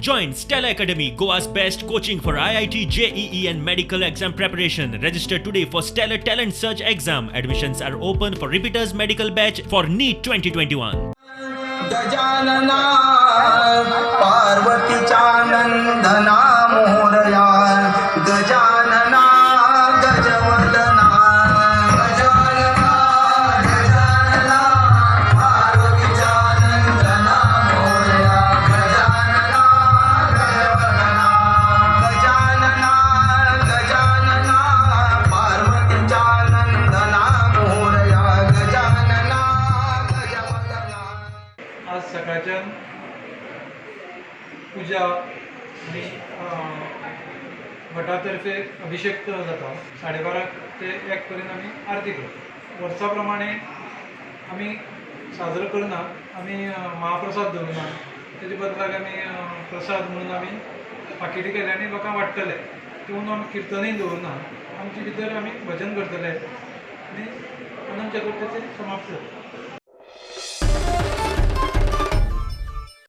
Join Stellar Academy, Goa's best coaching for IIT, JEE and medical exam preparation. Register today for Stellar Talent Search exam. Admissions are open for repeaters medical batch for NEET 2021. Gajanana पार्वतीच्या नंदना मोरया, गजानना गजवदना, गजानना गजानना पार्वतीच्या नंदना मोरया, गजानना गजवदना, गजानना गजानना पार्वतीच्या नंदना मोरया, गजानना गजवदना. आज सकाळच्यान पुजा आनी भटा तर्फे अभिषेक जाता. 12:30 ते 1 पर्यंत आमी आरती करता. वर्सा प्रमाणे आमी साजरो करना. आमी महाप्रसाद दवरना. तेजे बदलाक आमी प्रसाद म्हणून आमी पाकिटां केले आनी लोकांक वाडटले. तितून आमी किर्तनूय दवरना. आमचे भितर आमी भजन करतले आनी अनंत चतुर्थी समाप्त जाता.